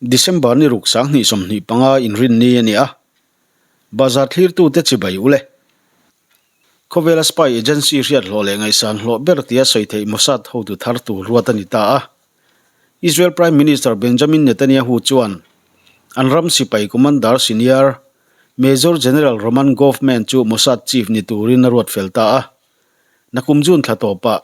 December ni ruk 2025 inrinni a ni a, bazar thlirtute chibai u le. Khawvela spy agency hriat hlawh leh ngaihsan hlawh ber tia sawi theih Mossad hotu thar tur ruat a ni ta a. Israel Prime Minister Benjamin Netanyahu chuan an ram sipai commander senior Major General Roman Gofman chu Mossad chief ni turin a ruat fel ta a. Nakum June thla tawpah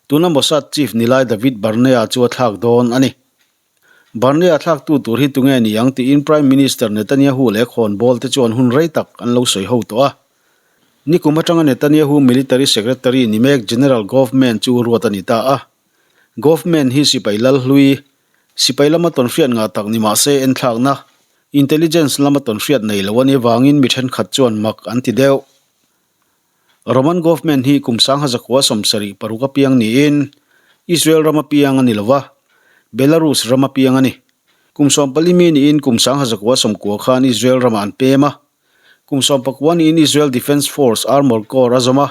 tuna Mossad chief ni lai David Barnea chu a thlak dawn a ni. Barnea thlaktu tur hi tunge ni ang tiin Prime Minister Netanyahu leh khawnbawl te chuan hun rei tak an lo sawi ho tawh a. Nikum atanga Netanyahu military secretary ni mek General Gofman chu ruat a ni ta a. Gofman hi sipai lal hlui, sipai lama tawnhriat ngah tak ni mah se enthlakna, intelligence lama tawnhriat nei lo a nih avangin mi thenkhat chuan mak an ti deuh. Roman Gofman hi kum 1976 a piang niin Israel rama piang a ni lo va, Belarus rama piang a ni. Kum 14 mi niin kum 1990 khan Israel ramah an pem a. Kum 19 niin Israel Defence Force Armour Corps a zawm a.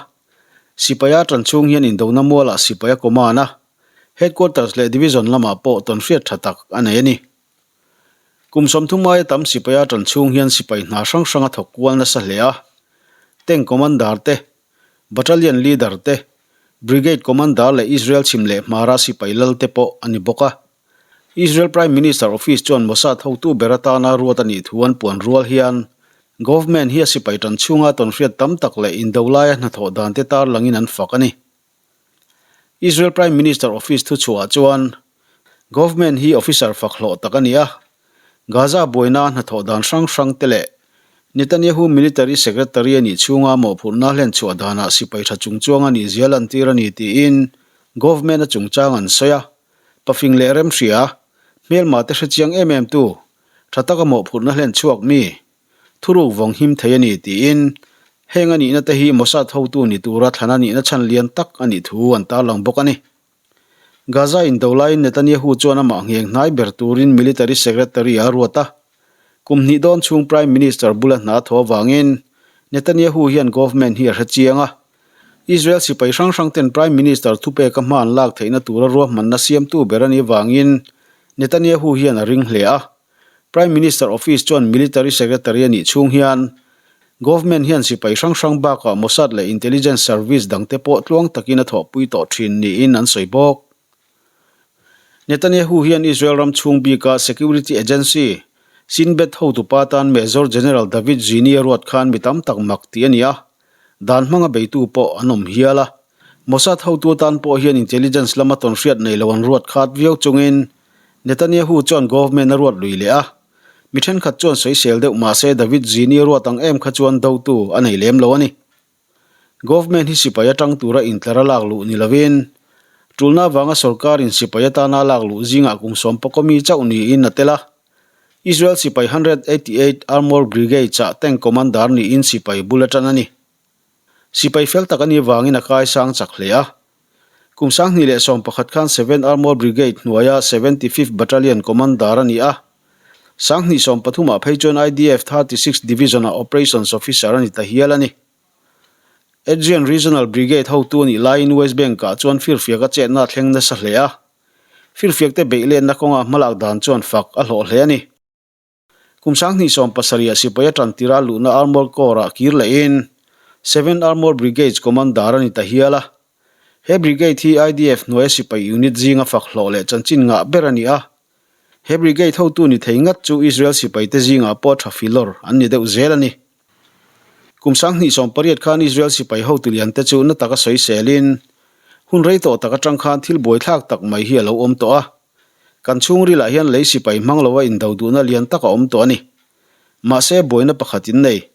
Sipaia tan chhung hian indona mualah sipai a command a, headquarters leh division lamah pawh tawnhriat tha tak a nei a ni. Kum 30 aia tam sipaia tan chhung hian sipai hna hrang hrang a thawk kual nasa hle a. Tank commander te, battalion leader te, brigade commander leh Israel chhim leh hmara sipai lal te pawh a ni bawk a. Israel Prime Minister Office chuan Mossad hotu ber atana ruat a nih thu an puan rual hian Government hi a sipai tan chhunga tawnhriat tam tak leh indo laia hnathawh dan te tarlangin an fak a ni. Israel Prime Minister Office thuchhuah chuan Government hi officer fak hlawh tak a ni a, Gaza buaina hnathawh dan hrang hrang te leh Netanyahu military secretary a nih chhunga mawhphurhna hlenchhuah danah sipai tha chungchuang a nih zia lantir a ni tiin Government a chungchang an sawi a, pafing leh remhria, hmelma te hrechiang em em tu, tha taka mawhphurhna hlenchhuak mi. Thuruk vawng him thei a ni tiin heng a nihna te hi Mossad hotu ni tura thlan a nihna chhan lian tak a nih thu an tarlang bawk a ni. Gaza indo laiin Netanyahu chuan amah ngheng hnai ber turin military secretary a ruat a. Kum hnih dawn chhung prime minister bula hna thaw avangin Netanyahu hian government hi a hre chiang a. Israel sipai hrang hrang ten prime minister thupeka hma an lak theihna tura ruahmanna siamtu ber a nih avangin Netanyahu hian a ring hle a. Prime Minister Office chuan Military Secretary a nih chhung hian Government hian sipai hrang hrang bakah Mossad leh Intelligence Service dangte pawh tluang takin a thawhpui tawh thin niin an sawi bawk. Netanyahu hian Israel ram chhung bika Security Agency, Shin Bet hotupa tan Major General David Zini a ruat khan mi tam tak mak tih a ni a, dan hmanga beitu pawh an awm hial a. Mossad hotu tan pawh hian intelligence lama tawnhriat nei lo an ruat khat viau chungin Netanyahu chuan government a ruat lui leh a, mi thenkhat chuan sawisel deuh mah se David Zini a ruat ang em kha chuan dotu a nei lem lo a ni. Government hi sipai atang tura intlar a lak luh ni lovin, tulna avanga sorkarin sipai atana a lak luh zingah kum 11 mi chauh niin a tel a. Israel sipai 188 Armour Brigade-ah tank commander niin sipai bul a tan a ni. Sipai fel tak a nih avangin a kaisang chak hle a. Kum 2011 khan Seventh Armour Brigade hnuaia 75th Battalion Commander a ni a. 2013 ah phei chuan IDF 36th Division-ah Operations Officer a ni ta hial a ni. Adrian Regional Brigade hotu a nih laiin West Bank-ah chuan firfiak a chetna a thleng nasa hle a. Firfiakte beih lenna kawnga hmalak dan chuan fak a hlawh hle a ni. Kum 2017 ah sipai a tan tirh a luhna Armour Corps-ah kir lehin Seventh Armour Brigade Commander a ni ta hial a. He brigade hi IDF hnuaia sipai unit zinga fak hlawh leh chanchin ngah ber a ni a. He brigade hotu ni thei ngat chu Israel sipaite zingah pawh tha filawr an ni deuh zel a ni. Kum 2018 khan Israel sipai hotu liante chu na taka sawiselin hun rei tawh tak atang khan thil buaithlak tak mai hi a lo awm tawh a. Kan chhungrilah hian lei sipai hmang loa indo duhna lian tak a awm tawh a ni. Mahse, buaina pakhat in nei.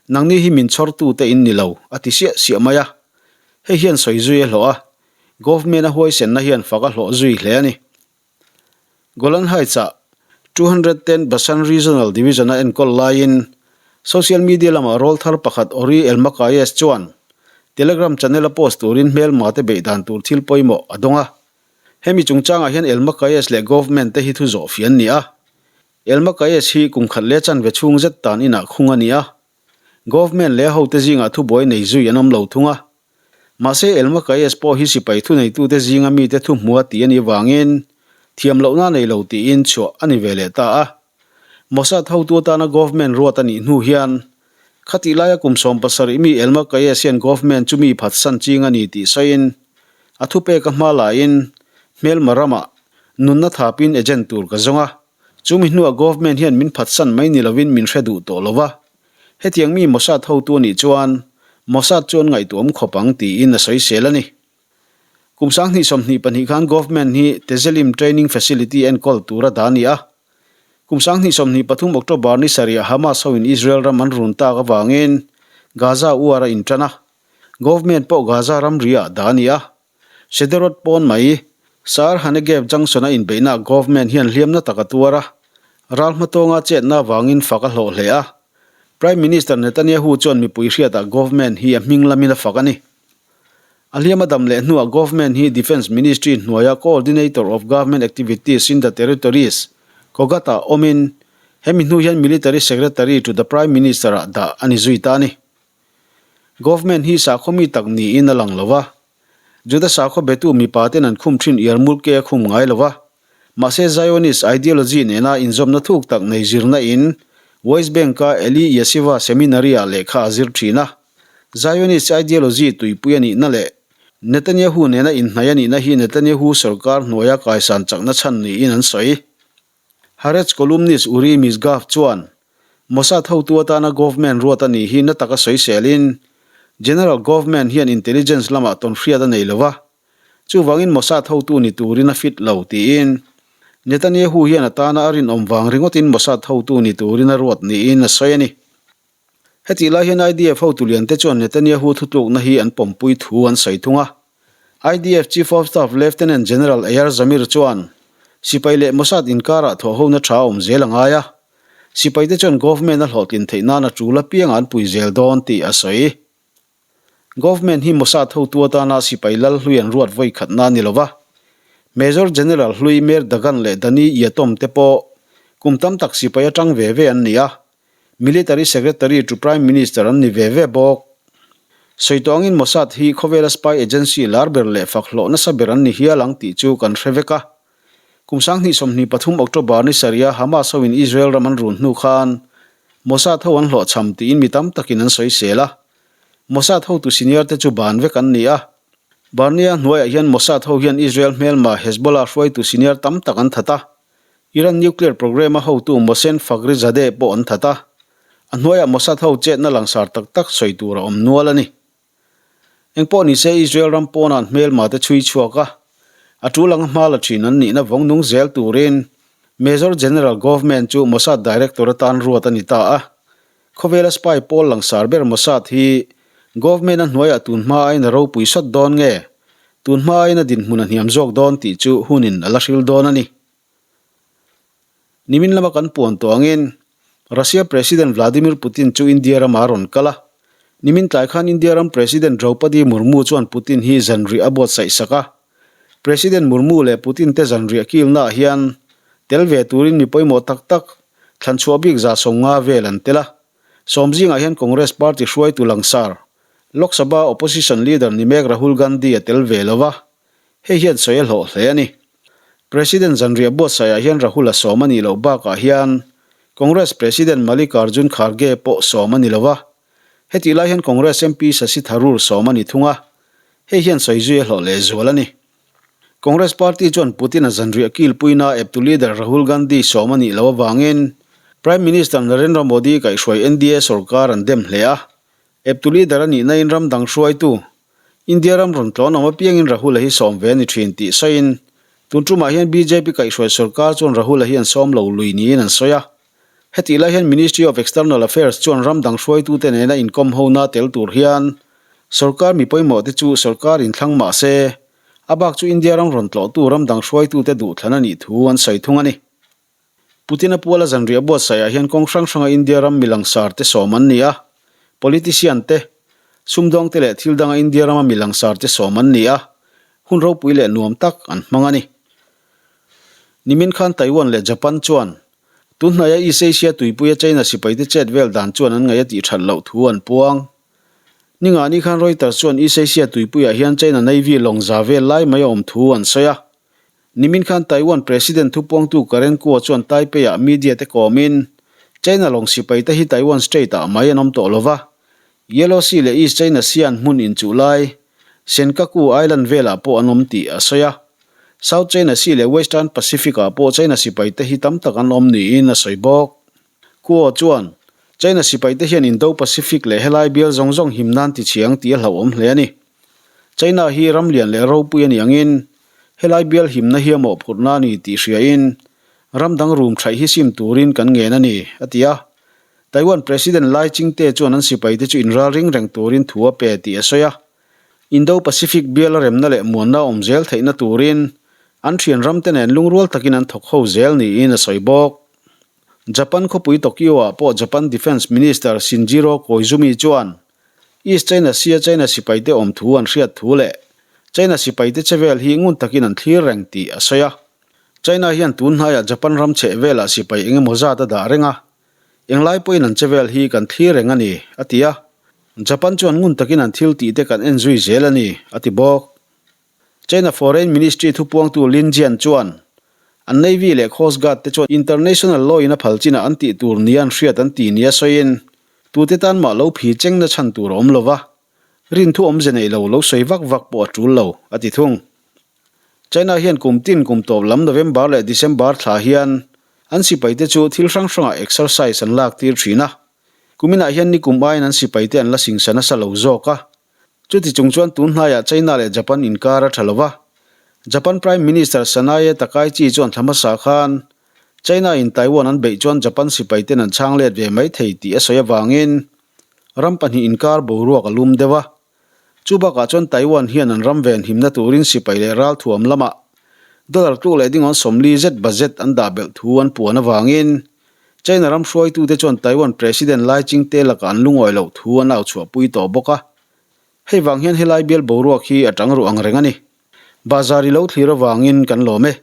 Nangni hi min chhawrtute in ni lo, a ti siah siah mai a. Hei hian sawi zui a hlawh a, Government a huaisenna hian fak a hlawh zui hle a ni. Golan Heights-ah 210 Bashan Regional Division a enkawl laiin social media lamah rawlthar pakhat Ori Elmakayes chuan Telegram channel a post turin hmelmate beih dan tur thil pawimawh a dawng a. Hemi chungchangah hian Elma Kayes leh Government te hi thu zawh fi an ni a. Elma Kayes hi kum khat leh chanve chhung zet tan inah khung a ni a. Government leh a hote zingah thubuai nei zui an awm lo thung a. Mahse Elma Kayes pawh hi sipai thuneitute zinga mite thu hmua tih a nih vangin Thiam lohna nei lo tiin chhuah a ni ve leh ta a. Mossad hotu atana Goffman ruat a nih hnu hian khatih laia kum 70 mi Elma Kayes hian Goffman chu mi phatsan ching a ni tih sawiin a thupek a hma laiin hmelma ramah nunna thapin agent tur ka zawng a. Chumi hnuah Goffman hian min phatsan mai ni lovin min hre duh tawh lo va. Hetiang mi Mossad hotu a nih chuan Mossad chu an ngaihtuahawm khawp ang tiin a sawisel a ni. Kum 2022 khan Goffman hi Tezelim Training Facility enkawl tura dah a ni a. Kum 2023 October ni sarih ah Hamas hoin Israel ram an run tak avangin Gaza war a intan a. Goffman pawh Gaza ramri ah dah a ni a. Sederot pawn mai Sar Hanegev Junction a inbeihnaah Goffman hian hliamna tak a tuar a. Ral hmatawnga chetna avangin fak a hlawh hle a. Prime Minister Netanyahu chuan mipui hriatah Goffman hi a hming lamin a fak a ni. A hliam a dam leh hnuah Government hi Defence Ministry hnuaia Coordinator of Government Activities in the Territories, COGAT-ah awmin hemi hnu hian Military Secretary to the Prime Minister-ah dah a ni zui ta a ni. Government hi sakhaw mi tak niin a lang lo va, Juda sakhaw betu mipa ten an khum thin yarmulke a khum ngai lo va, mahse Zionist ideology nena inzawmna thuk tak nei zirna in West Bank-a Eli Yeshiva Seminary-ah lehkha a zir thin a. Zionist ideology tuipui a nihna leh Netanyahu nena inhnai a nihna hi Netanyahu sorkar hnuaia kaisan chakna chhan niin an sawi. Haaretz columnist Uri Misgav chuan Mossad hotu atana Goffman ruat a nih hi na taka sawiselin, General Goffman hian intelligence lamah tawnhriat a nei lo va, chuvangin Mossad hotu ni turin a fit lo, tiin Netanyahu hian atana a rinawm vang ringawtin Mossad hotu ni turin a ruat niin a sawi a ni. Hetih lai hian IDF hotu liante chuan Netanyahu thutlukna hi an pawmpui thu an sawi thung a. IDF Chief of Staff Lieutenant General Eyal Zamir chuan sipai leh Mossad inkarah thawhhona tha a awm zel a ngai a, sipaite chuan government a hlawhtlin theih nan a tul apiangah an pui zel dawn tih a sawi. Government hi Mossad hotu atana sipai lal hlui an ruat vawi khatna a ni lo va. Major General hlui Meir Dagan leh Dani Yatom te pawh kum tam tak sipai atang ve ve an ni a. Military Secretary to Prime Minister an ni ve ve bawk. Sawi tawh angin Mossad hi khawvela spy agency lar ber leh fak hlawh nasa ber an ni hial ang tih chu kan hre vek a. Kum 2023 October ni sarih a Hamas hoin Israel ram an run hnu khan Mossad ho an hlawhchham tiin mi tam takin an sawisel a. Mossad hotu senior te chu ban vek an ni a. Barnea hnuaiah hian Mossad ho hian Israel hmelma Hezbollah hruaitu senior tam tak an that a. Iran nuclear programme-a hotu Mohsen Fakhrizadeh pawh an that a, a hnuaiah Mossad ho chetna langsar tak tak sawi tur a awm nual a ni. Engpawh ni se Israel ram pawnah an hmelma te chhui chhuak a, a tul anga hma la thin an nihna vawng nung zel turin Major General Goffman chu Mossad Director atan ruat a ni ta a. Khawvela spy pawl langsar ber Mossad hi Goffman-a hnuaiah tun hma aiin a ropui sawt dawn nge? Tun hma aiin a dinhmun a hniam zawk dawn tih chu hunin a la hril dawn a ni. Nimin lama kan puan tawh angin Russia President Vladimir Putin chu India ramah a rawn kal a. Nimin tlai khan India ram President Draupadi Murmu chuan Putin hi zanriah a buatsaih sak a. President Murmu leh Putin te zanriah kilnaah hian tel ve turin mi pawimawh tak tak thlanchhuah bik 50 vel an tel a. Sawm zingah hian Congress party hruaitu langsar Lok Sabha Opposition Leader ni mek Rahul Gandhi a tel ve lo va. Hei hian sawi a hlawh hle a ni. President zanriah buatsaihah hian Rahul a sawm a nih loh bakah hian Congress President Mallikarjun Kharge pawh sawm a ni lo va. Hetih lai hian Congress MP Shashi Tharoor sawm a ni thung a, hei hian sawi zui a hlawh lehzual a ni. Congress party chuan Putin-a zanriah kilpuina eptu leader Rahul Gandhi sawm a nih loh avangin Prime Minister Narendra Modi kaihhruai NDA sorkar an dem hle a. Eptu leader a nihna in ram dang hruaitu India ram rawn tlawn awm apiangin Rahul-a hi sawm ve a ni thin tih sawiin tun tumah hian bjp kaihhruai sorkar chuan Rahul-a hi an sawm lo lui niin an sawi a. Hetih lai hian Ministry of External Affairs chuan ram dang hruaitute nena inkawm hona tel tur hian sorkar mi pawimawh te chu sorkar inthlang mah se a bak chu India ram rawn tlawhtu ram dang hruaitute duhthlan a nih thu an sawi thung a ni. Putin-a puala zanriah buatsaihah hian kawng hrang hranga India ram mi langsar te sawm an ni a, politician te, sumdawng te leh thil danga India rama mi langsar te sawm an ni a, hun ropui leh nuam tak an hmang a ni. Nimin khan Taiwan leh Japan chuan tunhnaia East Asia tuipuia China sipaite chet vel dan chuan an ngaih a tih that loh thu an puang. Ningani khan Reuters chuan East Asia tuipuiah hian China Navy lawng za vel lai mai a awm thu an sawi a. Nimin khan Taiwan President thupuangtu Karen Kuo chuan Taipei-ah media te kawmin, China lawng sipai te hi Taiwan Strait-ah mai an awm tawh lo va, Yellow Sea leh East China Sea-an hmun inchuh lai, Senkaku Island velah pawh an awm tih a sawi a. South China Sea leh Western Pacific-ah pawh China sipai te hi tam tak an awm niin a sawi bawk. Kuo chuan, China sipaite hian Indo-Pacific leh helai bial zawng zawng him nan ti chhiang tih a hlauhawm hle a ni. China hi ram lian leh ropui a ni angin, helai bial himna hi a mawhphurhna a ni tih hriain, ram dang rum thaih hi sim turin kan ngen a ni, a ti a. Taiwan President Lai Ching-te chuan an sipaite chu inralring reng turin thu a pe tih a sawi a. Indo-Pacific biala remna leh muanna awm zel theihna turin an thian ramte nen lungrual takin an thawk ho zel niin a sawi bawk. Japan khawpui Tokyo-ah pawh Japan Defence Minister Shinjiro Koizumi chuan East China Sea-a China sipaite awm thu an hriat thu leh China sipaite chevel hi ngun takin an thlir reng tih a sawi a. China hian tun hnaiah Japan ram chheh velah sipai eng emaw zat a dah reng a, englai pawhin an chevel hi kan thlir reng a ni, a ti a. Japan chuan ngun takin an thil tihte kan en zui zel a ni, a ti bawk. China Foreign Ministry thupuangtu Lin Jian chuan, an Navy leh Coast Guard te chuan international law in a phal chinah an tih tur nia an hriat an ti nia sawiin, tute tan mah lo phi cheng na chhan tur a awm lo va, rinthu awmze nei lo lo sawi vak vak pawh a tul lo, a ti thung. China hian kum tin kum tawp lam November leh December thla hian an sipaite chu thil hrang hrangah exercise an lak tir thin a, kuminah hian nikum aiin an sipaite an la singsa nasa lo zawk a. Chuti chung chuan tun hnaiah China leh Japan inkar a tha lo va. Japan Prime Minister Sanae Takaichi chuan thla hmasa khan China in Taiwan an beih chuan Japan sipai ten an chhang let ve mai thei tih a sawi avangin ram pahnih inkar boruak a lum deuh a. Chu bakah chuan Taiwan hian an ram venhimna turin sipai leh ralthuam lamah dollar tluk leh dingawn 40 zet budget an dah belh thu an puan avangin China ram hruaitute chuan Taiwan President Lai Ching-te lakah an lungawi loh thu an au chhuahpui tawh bawk a. Hei vang hian helai bial boruak hi a tang ruh ang reng a ni. Bazar i lo thlir avangin kan lawm e.